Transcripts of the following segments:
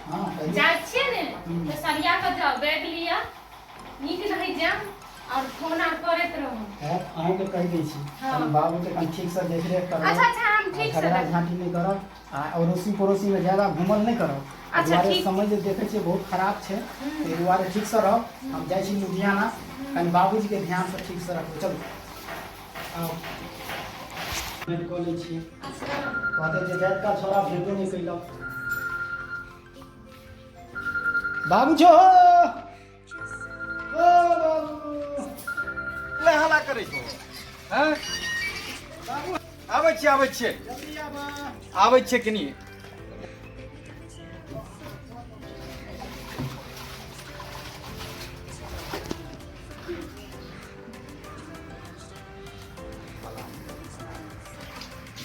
हँ कहियौ। जाइ छियै ने तऽ सरिया कऽ जाउ, बैग लिअ, नीक नहीं जायब और फोन आर करैत रहू। है, अहूँके कहि दै छी। हँ। कनि बाबूके कनि ठीकसँ देखरेख करब। अच्छा अच्छा, हम आ ठीक से झगड़ा देखब। झाँटी नहि करब आ अड़ोसी पड़ोसीमे ज्यादा घूमल नहि करब। अच्छा, दुआरे ठीक। समय जे देखै छियै बहुत खराब छै, ताहि दुआरे ठीकसँ रहब। हम जाइ छी लुधियाना, कनि बाबूजीके ध्यानसँ ठीकसँ रखबै। चलू आउ, भेंट कऽ लै छियै। अच्छा। कहतै जे जाइत काल छोड़ा भेटो नहि कयलक। बाबू छो, ओ बाबू ले हल्ला करै छौ हैं? आबै छियै, आबै छियै। जल्दी आबा। आबै छियै कनि।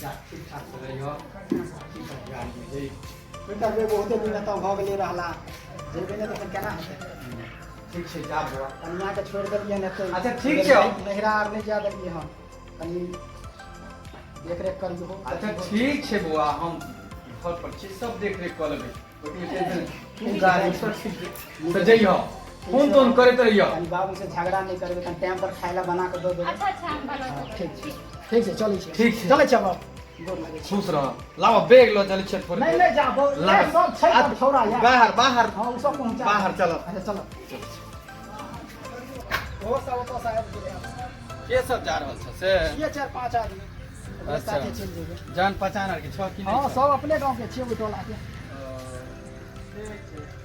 जा, ठीक ठाक से रहियो, ठीक ठाक गाड़ी में। की करबै, बहुते दिन एतऽ भऽ गेलै रहला, जेबै नहि तऽ फेर केना हेतै? ठीक छै, जा बौआ। कनियाके छोड़ि देलियै हन एतै। अच्छा, ठीक छै। नैहरा आर नहि जाय देलियै हन, कनि देखरेख करियौ। अच्छा, ठीक छै बौआ, हम घर पर छी, सब देख रेख कऽ लेबै, ओतबे टेंशन नहि। तू गाड़ी सब ठीक से जइह, फोन तोन करैत रहिह। कनि बाबू से झगड़ा नहि करबै, कनि टाइम पर खाय लए बना कऽ दऽ देबै। अच्छा अच्छा, हम बना हँ, देबै। ठीक छै, ठीक छै, चलै छी। ठीक छै। चलै छी बाबू, गोर लागै छी। खुश रह। लाबऽ बैग लऽ चलै छियै थोड़े। नहि नहि, जा लाबऽ। सब छै सब छौड़ा यार। बाहर बाहर। हँ, ओ सब पहुँचा। बाहर चलब। अच्छा, चलब। ओहो सब ओतऽ से आबि गेलै आब। के सब जा रहल छ से? छियै चारि पाँच आदमी, ओकरे अच्छा। साथे चलि जेबै। जान पहचान आर के छ कि नहि हँ, छौ? सब अपने गाँव के छियै, ओहि टोला के। ठीक छै।